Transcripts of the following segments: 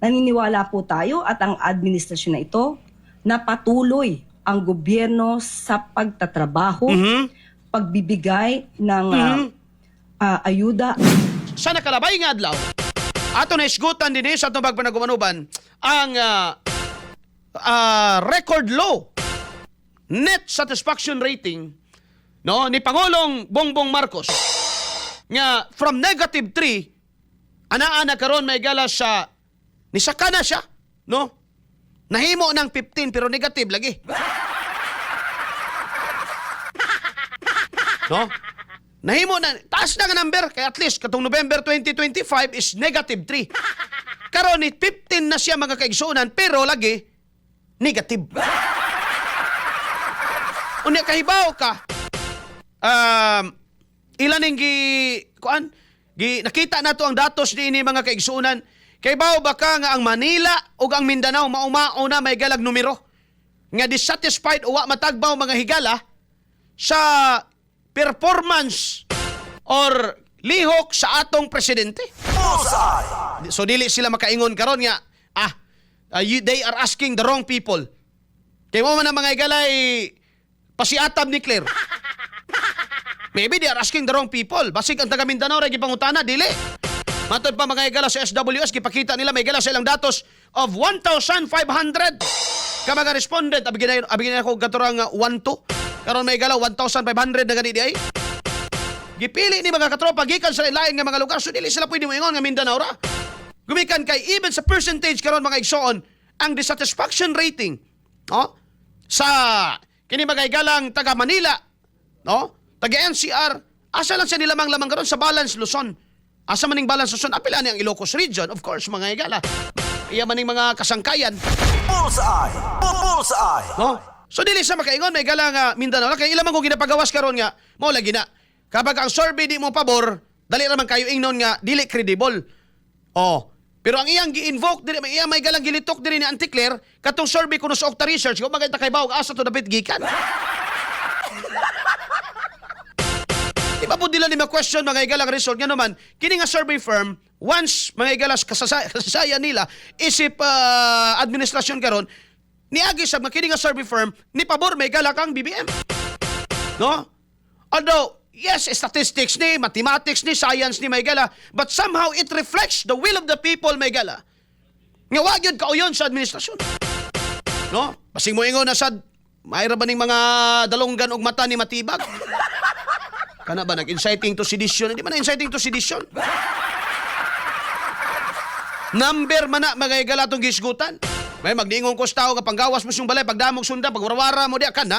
Naniniwala po tayo at ang administrasyon na ito na patuloy ang gobyerno sa pagtatrabaho, pagbibigay ng ayuda. Sa nakalabay nga adlaw, ato na isgutan din sa atong pagpanagumanuban ang record low net satisfaction rating, no, ni Pangulong Bongbong Marcos nga from negative 3 anaa na karon may gala sa nisaka na siya, no, nahimo ng 15 pero negative lagi, no? Nahimo na taas na nga number kay at least katong November 2025 is negative 3. Karon ni 15 na siya, mga kaigsuonan, pero lagi negative. Unya kahibaw ka ilan ning gi kuan gi nakita nato ang datos niini, mga kaigsuonan. Kay ba ka nga ang Manila ug ang Mindanao maumao na may galag numero nga dissatisfied o wa matagbaw, mga higala, sa performance or lihok sa atong presidente? So dili sila makaingon karon nga they are asking the wrong people. Kay mo man ang mga higalay pasiatab ni Claire. Maybe they are asking the wrong people. Basig ang taga Mindanao ra gipangutana, dili. Matod pa, mga higala, sa SWS, gipakita nila may gala sa ilang datos of 1,500 ka mga respondent. Abigin na ako katurang 1-2. Karon may gala 1,500 na gani di ay. Gipili ni mga katropa gikan sa lain nga mga lugar. So dili sila pwede moingon nga Mindanao ra. Gumikan kay even sa percentage karon, mga igsoon, ang dissatisfaction rating, no, sa kini mga higalang taga Manila, no, taga NCR, asa lang siya nilamang-lamang karon sa balance Luzon. Asa maning balance Luzon? Apil ani ang Ilocos Region, of course, mga higala. Iya maning mga kasangkayan. Bullseye! Bullseye! No? So dili sa makaingon may gala nga Mindanao kay ilang man kung ginapagawas karon nga mao lagi na. Kapag ang survey di mo pabor, dali ra man kayo ingnon nga dili credible. Oh, pero ang iyang gi-invoke diri, may iyang may galang gilitok diri ni Auntie Claire katong survey kuno sa Octa Research kung magay ta kay bawog asa to dapit gikan. Di ba po nila ni ma-question, mga higalang result nga naman, kini nga survey firm, once, mga higalas, kasasaya nila, isip administrasyon karon, niagi sa mga kini nga survey firm, ni pabor may gala kang BBM. No? Although, yes, statistics ni, mathematics ni, science ni may gala, but somehow it reflects the will of the people may gala. Nga wag yun kauyon sa administrasyon. No? Basing mo ingon na sad, mayra ba ning mga dalonggan og mata ni matibag? Kana ba nag-inciting to sedition? Hindi man na inciting to sedition. Number man na mga higala atong gisgutan. May magningon ko sa tao nga panggawas mo siyong balay, pagdamog sunda, pagwarawara mo diya, kana.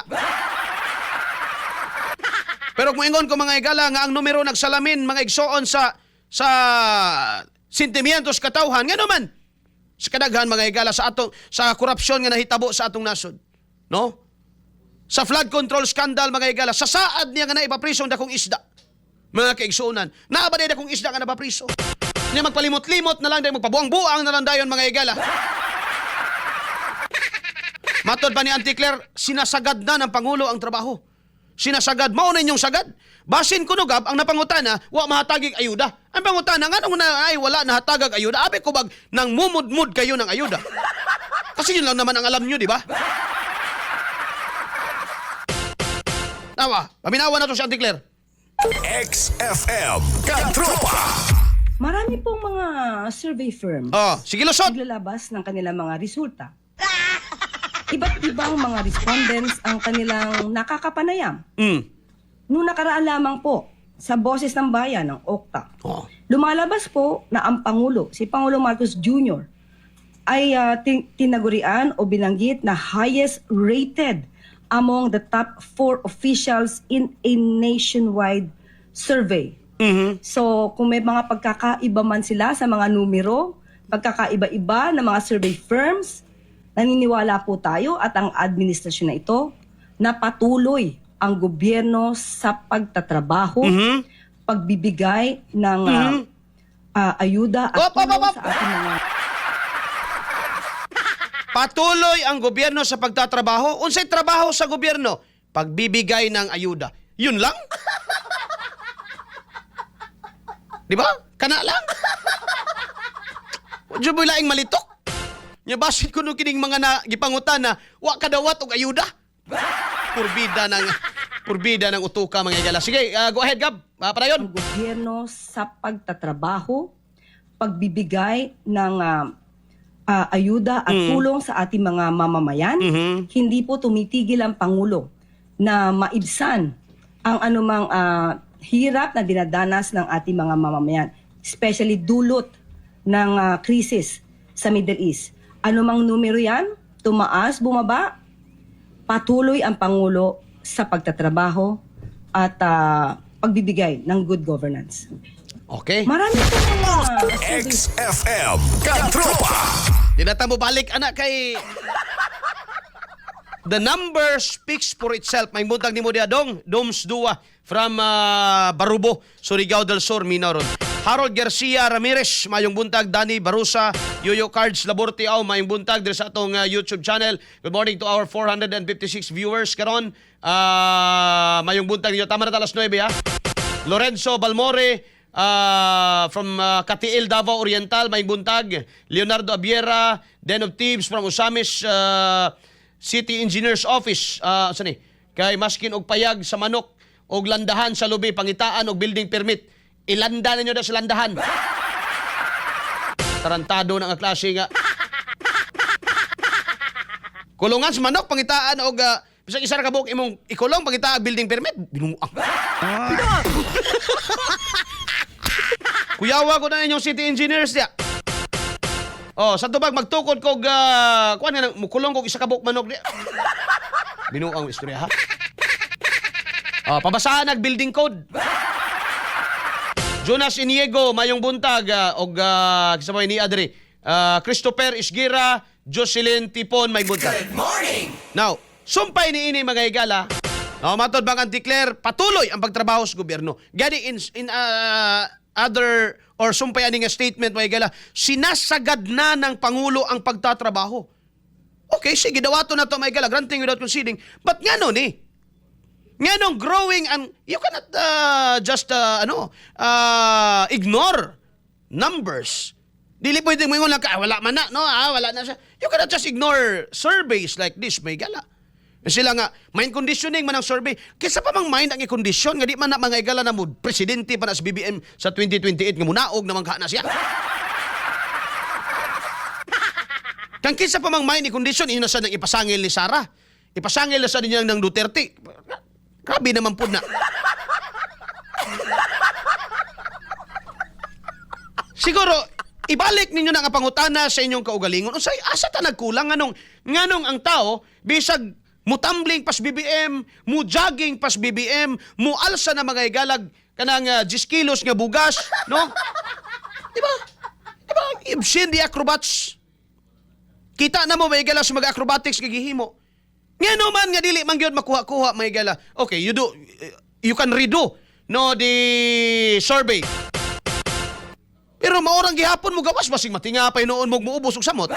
Pero kung ingon ko, mga higala, nga ang numero nagsalamin, mga igsoon, sa sentimientos katawhan, nga naman sa kadaghan, mga higala, sa atong sa korupsyon nga nahitabo sa atong nasod. No? Sa flood control scandal, mga higala, sa saad niya nga naipapriso ang dakong isda. Mga kaigsuonan, naa ba dakong isda nga napapriso? Niya magpalimot-limot na lang dayon, magpabuang-buang na lang dayon, mga higala. Matod pa ni Auntie Claire, sinasagad na ng Pangulo ang trabaho. Sinasagad, mao na inyong sagad. Basin kuno gab, ang napangutana, wa mahatagig ayuda. Ang pangutana, nganong na ay wala nahatagag ayuda? Abi ko bag, nang mumudmud kayo ng ayuda? Kasi yun lang naman ang alam nyo, di ba? Tawa, paminawa na to si Auntie Claire. XFM Katropa. Marami pong mga survey firms Oh, sige lusot. naglalabas ng kanilang mga resulta. Iba't ibang mga respondents ang kanilang nakakapanayam. Noong nakaraan lamang po, sa Boses ng Bayan ng OCTA, lumalabas po na ang Pangulo, si Pangulo Marcos Jr., ay tinagurian o binanggit na highest rated among the top four officials in a nationwide survey. So, kung may mga pagkakaiba man sila sa mga numero, pagkakaiba-iba ng mga survey firms, naniniwala po tayo at ang administrasyon na ito na patuloy ang gobyerno sa pagtatrabaho, pagbibigay ng ayuda at Op, op, op, tulong op. sa ating mga Patuloy ang gobyerno sa pagtatrabaho. Unsay trabaho sa gobyerno? Pagbibigay ng ayuda. Yun lang. Di ba? Kana lang. Diyo mo laing malitok. Nya basin kuno kining mga na gipangutan na wa kadawat og ayuda. Purbida ng utuka, mga higala. Sige, go ahead, Gab. Padayon. Ang gobyerno sa pagtatrabaho, pagbibigay ng ayuda at tulong sa ating mga mamamayan. Hindi po tumitigil ang Pangulo na maibsan ang anumang hirap na dinadanas ng ating mga mamamayan, especially dulot ng krisis sa Middle East. Anumang numero yan, tumaas, bumaba, patuloy ang Pangulo sa pagtatrabaho at pagbibigay ng good governance. Okay. Marami po mga surveys. XFM Katropa. Di na ta mo balik anak kay the number speaks for itself. May buntag ni mo diha dong. Doms Dua from Barubo, Surigao del Sur, Minaron. Harold Garcia Ramirez, mayong buntag. Danny Barusa, Yoyo Cards Laborte aw, mayong buntag diri sa atong YouTube channel. Good morning to our 456 viewers karon. Mayong buntag ninyo. Tama na ta alas 9 ha. Lorenzo Balmore from Catiil, Davao Oriental, may buntag. Leonardo Abiera, Den of Thieves from Osamis City Engineers Office. Saan ni? Kay maskin og payag sa manok og landahan sa lubi, pangitaan og building permit. Ilanda ninyo na sa landahan. Tarantado na nga klase nga. Kulungan sa manok, pangitaan og bisag isa ra ka buok imong ikulong, pangitaan building permit. Binuang. Kuyawa ko na inyong city engineers diya. Oh, sa tubag magtukod kog kuan nga nang- mukulong kog isa ka buok manok diya. Binuang istorya ha. Oh, pabasahan nag building code. Jonas Iniego, mayong buntag og kinsa pa ni adri. Christopher Isgira, Jocelyn Tipon, may buntag. Good morning. Now, sumpay ni ini mga higala. No, matod bang Auntie Claire, patuloy ang pagtrabaho sa gobyerno. Gani in other or sumpay ani nga statement, mga higala, sinasagad na ng pangulo ang pagtatrabaho. Okay, sige, dawato na to, mga higala, granting without conceding. But ngano ni? Nganong growing and you cannot just ano ignore numbers. Dili pwede mo ingon lang ka, "Ah, wala man na, no? Ah, wala na siya." You cannot just ignore surveys like this, may gala. Sila nga, mind conditioning man ang survey. Kaysa pa mang mind ang i-condition, nga di man na mga igala na mo, presidente pa na sa BBM sa 2028, nga munaog naman ka na siya. Kang kinsa pa mang mind i-condition, ino na sa nang ipasangil ni Sara. Ipasangil na sa ninyo ng Duterte. Grabe naman po na. Siguro, ibalik ninyo na ang pangutana sa inyong kaugalingon. Unsay asa ta nagkulang nganong ang tao bisag mutambling pas BBM, mu jogging pas BBM, mu alsa na mga igalag kanang 10 kilos nga bugas, no? Di ba? Di ba? You've seen the acrobats. Kita na mo may igala sa mga acrobatics nga gihimo. Ngano man nga dili man gyud makuha-kuha may igala. Okay, you can redo no the survey. Pero maorang gihapon mo gawas basig matinga pa noon mo muubos og samot.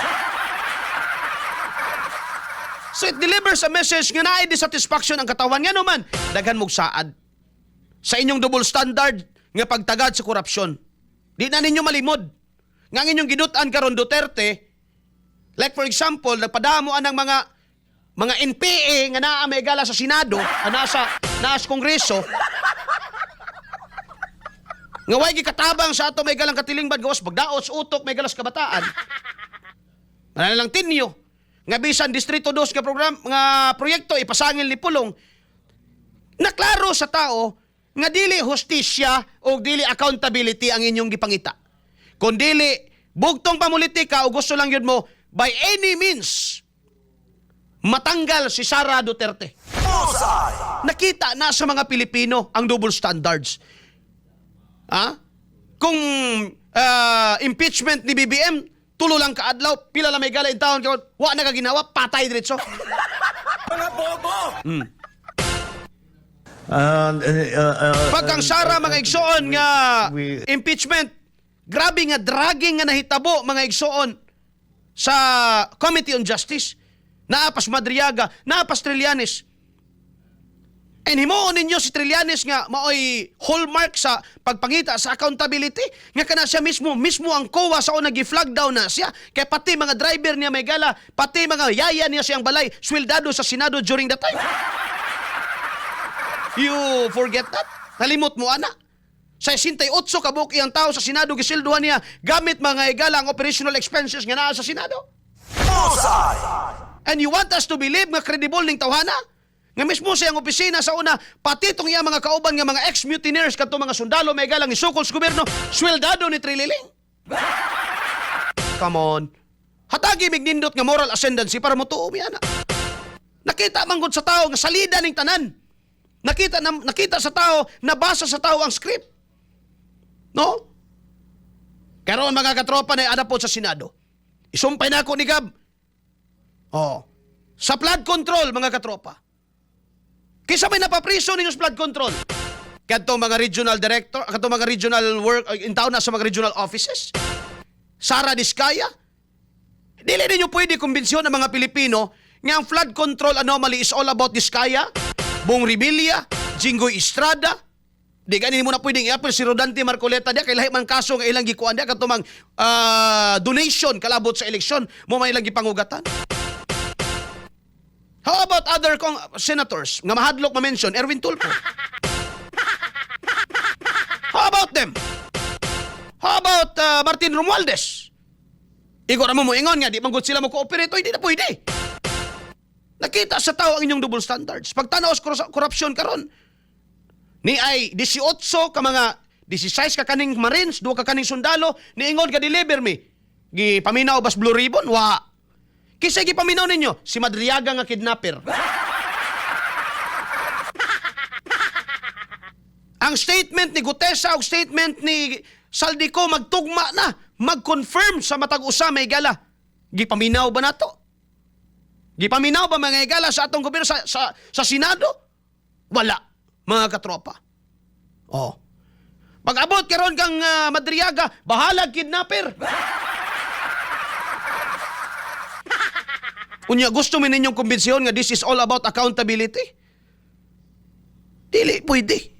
So it delivers a message nga naay dissatisfaction ang katawan ngano man daghan mog saad sa inyong double standard nga pagtagad sa korupsyon. Di na ninyo malimod. Nga ang inyong gidut-an karon Duterte. Like for example, nagpadamo anang mga NPA nga naa may gala sa Senado, nasa naa sa Kongreso. Nga way gikatabang sa ato may galang katilingban gawas pagdaot sa utok may galas kabataan. Wala lang tinyo. Nga bisan Distrito 2 nga program nga proyekto ipasangil ni Pulong. Naklaro sa tao nga dili hustisya o dili accountability ang inyong gipangita. Kung dili bugtong pamulitika o gusto lang yun mo by any means matanggal si Sara Duterte. Bullseye. Nakita na sa mga Pilipino ang double standards. Ha? Kung impeachment ni BBM, tulo lang kaadlaw, pila lang may gala in taon, wa na ka ginawa, patay diretso. Mga bobo! Pag ang Sara mga igsoon nga impeachment, grabe nga dragging nga nahitabo mga igsoon sa Committee on Justice. Naa pas Madriaga, naa pas Trillanes. And himuon ninyo si Trillanes nga maoy hallmark sa pagpangita sa accountability nga kana siya mismo mismo ang COA sa una gi-flag down na siya kay pati mga driver niya may gala, pati mga yaya niya siyang balay sweldado sa Senado during that time. You forget that? Nalimot mo ana? Sa 68 ka buok iyang tao sa Senado gisilduhan niya gamit mga igala ang operational expenses nga naa sa Senado. Bullseye! And you want us to believe nga credible ning tawhana? Nga mismo sa iyang opisina sa una, pati itong iyang mga kauban nga mga ex-mutineers kadto mga sundalo may galang isukol sa gobyerno, sweldado ni Trililing. Come on. Hatagi mig nindot nga moral ascendancy para motuo mi ana. Nakita man gud sa tao nga salida ning tanan. Nakita na, nakita sa tao, nabasa sa tao ang script. No? Karon mga katropa na ada po sa Senado. Isumpay na ako ni Gab. Oh. Sa flood control, mga katropa. Kisa may napapriso ninyo sa flood control. Kadtong mga regional director, kadtong mga regional work, in town na sa mga regional offices. Sara Diskaya. Dili ninyo pwede kumbinsiyon ang mga Pilipino nga ang flood control anomaly is all about Diskaya, Bong Revilla, Jinggoy Estrada. Di gani mo na pwedeng i-appeal si Rodante Marcoleta diya kay lahi man kaso nga ilang gikuan diya kadtong mang donation kalabot sa eleksyon mo man ilang gipangugatan. How about other kong senators nga mahadlok ma-mention Erwin Tulfo? How about them? How about Martin Romualdez? Igo ra mo moingon nga di man gud sila mo cooperate, oy, di na pwede. Nakita sa tao ang inyong double standards. Pagtanaw sa korupsyon karon, ni ay 18 ka mga 16 ka kaning Marines, duha ka kaning sundalo, niingon ka deliver me. Gipaminaw bas Blue Ribbon? Wa. Kinsa gipaminaw ninyo? Si Madriaga nga kidnapper. Ang statement ni Gutesa o statement ni Zaldy Co magtugma na, mag-confirm sa matag usa may gala. Gipaminaw ba nato? Gipaminaw ba mga igala sa atong gobyerno sa Senado? Wala, mga katropa. Oh. Pag-abot karon kang Madriaga, bahalag kidnapper. Unya gusto mi ninyong kumbinsiyon nga this is all about accountability? Dili pwede.